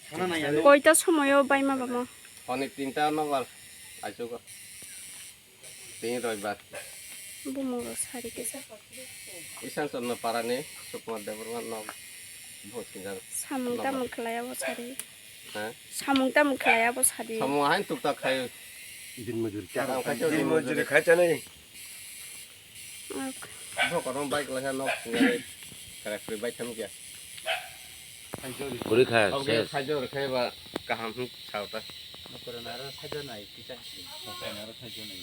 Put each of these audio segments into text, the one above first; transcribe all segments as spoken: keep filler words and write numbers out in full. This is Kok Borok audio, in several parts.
Koita somoyo baima bamo? Honi tinta nobar aichugo. Tini roibar. Bumung rok sari kisa. Isan Chandra Parani Sukumar Debbarma nok bhong sinjak. Samung tamung khlai abo sari. Ha? Samung tamung khlai abo sari. Samung hain tuktak khai. Din mojuri. Din mojuri khai chanai. Bokor no bike laha nok sinjak. Kara kri bike tham kya. Puri kha, ses. Khajor khai ba kaham hwn sao ta. Bokor naro khajor nai kisa. Bokor naro khajor nai.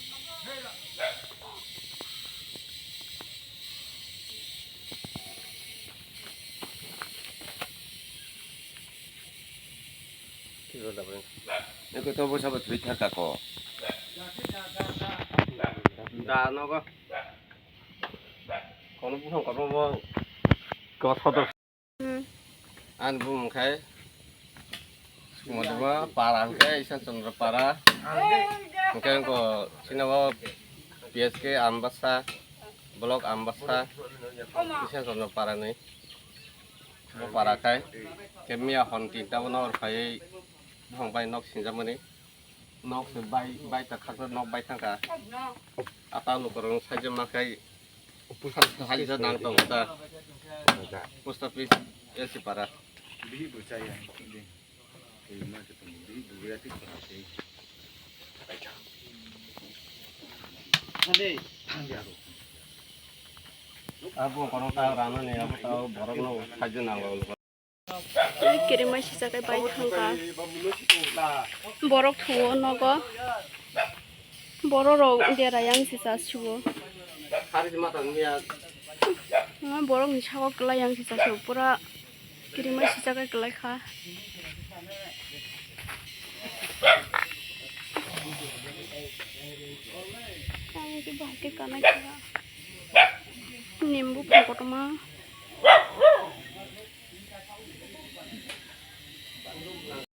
Eko to bo sabo thrwi thar ka ko. Da nogo. Kono buphang kono bo. Ko sodo. Hmm. Ani bumung khai Sukumar Debbarma para hwnkhe Isan Chandra Para. Hwnkhe wngkha chini bo P S K Ambassa, block Ambassa, Isan Chandra Parani. Bo para khai khe miya hon tinta bono rw phaiwi buphang bai nok sinjakmani. Nok se bai, bai ta khaksa nok bai thangkha. Ata lukurok sajak ma khai. Sajak nang tong ta. Post office S C para. Abo kono ta rana ni abo ta borok no sajak nang. Tei kirimai sijak khe bai thangkha. Borok thuo nogo. Borok rok dera yang sisa suo. Borok ni saka kwlai yang sisa suo. Pura kirimai sijak khe kwlai kha. Ang khe bahai khe kanai kha. Nimbu phang kotorma.